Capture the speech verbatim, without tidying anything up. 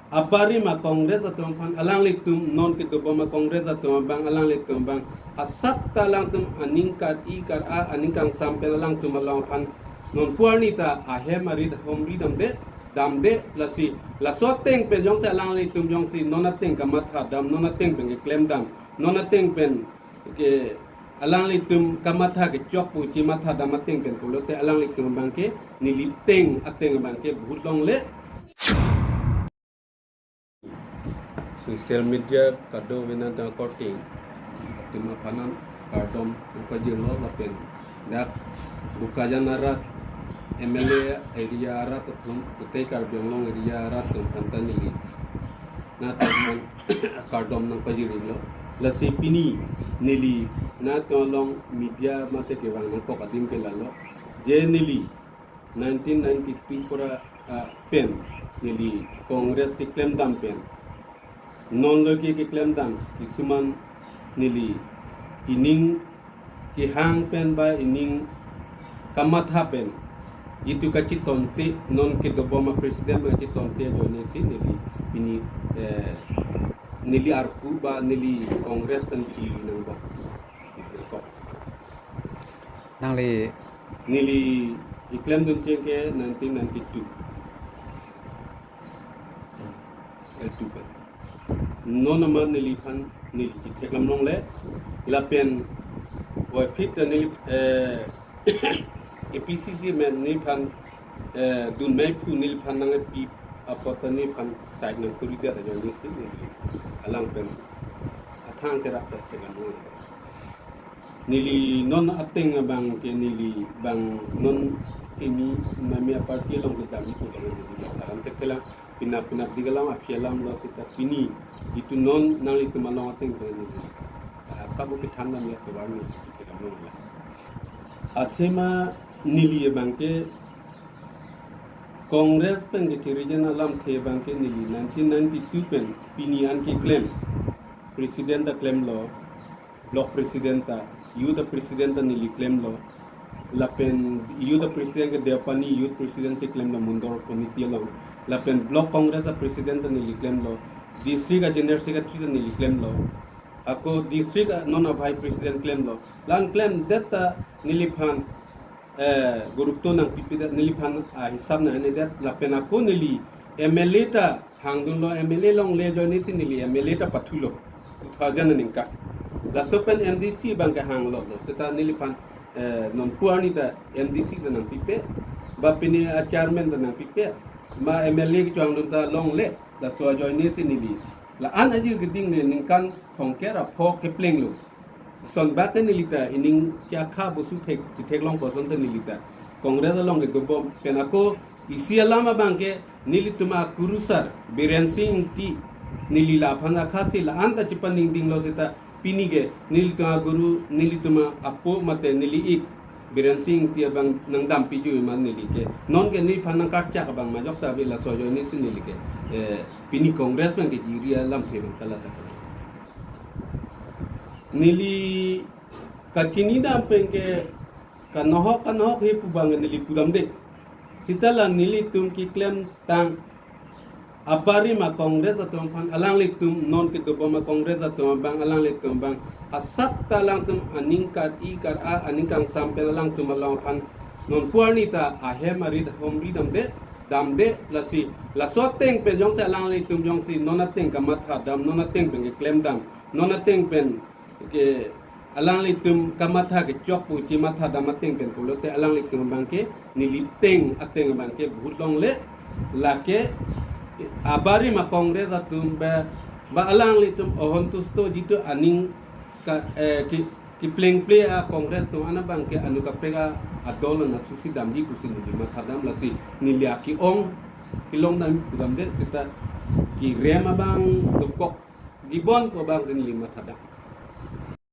Abarim a-Congress atum aphan alanglitum non kedobom a-Congress atum abang alanglitum abang asap ta alangtum aning kar-i kar-a aning kangsam pen alangtum along aphan non pu arni ta ahem arit ahom ri damde, damde. Lasi laso ateng pen jongsi alanglitum jongsi non ateng kamatha dam, non ateng pen keklem dam, non ateng pen ke alanglitum kamatha kechok pu chimatha dam ateng pen pulote alanglitum abang ke neli ateng ateng abang ke bahut longle. Social media kadokave nangkorte atum aphan an kardom nangpajirlo lapen dak Bokajan arat, M L A area arat atum, kutai Karbi Anglong area arat atum aphan ta neli nangtum aphan kardom nangpajirlo. Lasi pini neli nangtum along media mate kevang nangkok adim ke lalo. Je neli nineteen ninety-two pura, ah, pen neli Congress keklem dam pen non lo ke keklem dam kisuman neli ining kehang pen ba ining kamatha pen itu kachitonte non kedobom a-president ba kachitonte ajoine si neli pini, eh, neli arpu ba neli Congress pen chiri nangbak. Nangli neli keklem duncheng ke nineteen ninety-two. Itu pen. Non amat neliphan neli chithek lam longle. Lapen boy phit ta neli, eh, A P C C men neliphan, eh, dun mei phu neliphan nangpi apot ta neliphan side nangkuri dia ta jong neli si neli alang pen athang kerak ta thek lam longle. Neli non ateng abang ke neli bang non kimi mami a-party along kedam itu abang neli alam kekelang pinap pinap di galang api alam lo seta pini itu non nanglitum along ateng abang neli, ah, sabu kethan lam ya kewan neli kekelang long la. Athema neli abang ke Congress pen kechiri jen alamthe abang ke neli nineteen ninety-two pen pini an keklem president ta klemlo, block president ta, youth president ta neli klemlo. Lapen youth president ke Deopani youth president si klemlo Mundor committee along. Lapen block Congress president ta neli klemlo. District a-general secretary ta neli klemlo. Ako district a non a-vice president klemlo. La-an klemdet ta neliphan, eh, gurutto nangpipedet, neliphan ahisap nangnedet. Lapen ako neli M L A ta hangdunlo, M L A longle ajoine si neli M L A ta pathulo two thousand aningkan. Laso pen M D C abang ke hanglo lo. Seta neliphan, eh, non pu arni ta M D C ta nangpipe, ba pini a-chairman ta nangpipe, ma M L A kechongdun ta longle. Laso ajoine si neli la-an ajir keding ne ningkan thomkep ra pho keplenglo. Sonbak ke neli ta ining ke akha bosu thek, chithek long koson ta neli ta Congress along kedobom pen ako isi alam abang ke nelitum akurusar Biren Singh Ingti neli laphan akha si la-an ta chipaningdinglo seta pini ke nelitum aguru, nelitum apo mate neli ik Biren Singh Ingti abang nangdampi ju iman neli ke. Non ke neliphan nangkarchak abang majok ta ave, laso ajoine si neli ke, eh, pini Congress pen kechiri alamthe abang kala ta. Neli kachini dam pen ke kanohok kanohok he pu abang neli pudamde. Seta la nelitum keklemtang abarim a-Congress atum aphan alanglitum non kedobom a-Congress atum abang alanglitum abang asap ta alangtum aning kar-i kar-a aning kangsam pen alangtum along aphan non pu arni ta ahem arit ahom ri damde, damde. Lasi laso ateng pen jongsi alanglitum jongsi non ateng kamatha dam, non ateng pen keklem dam, non ateng pen ke alanglitum kamatha kechok pu chimatha dam ateng pen pulote alanglitum abang ke neli ateng ateng abang ke bahut longle. Lake abarim a-Congress atum ba, ba alanglitum ohon tusto jitu aning ka, eh, ki, keplengple a-Congress atum an abang ke anu kaprek a-adol an achusi damji pusi neli matha dam. Lasi neli ake-ong kelong dam pudamde seta kerem abang dokok jibon ko abang si neli matha dam.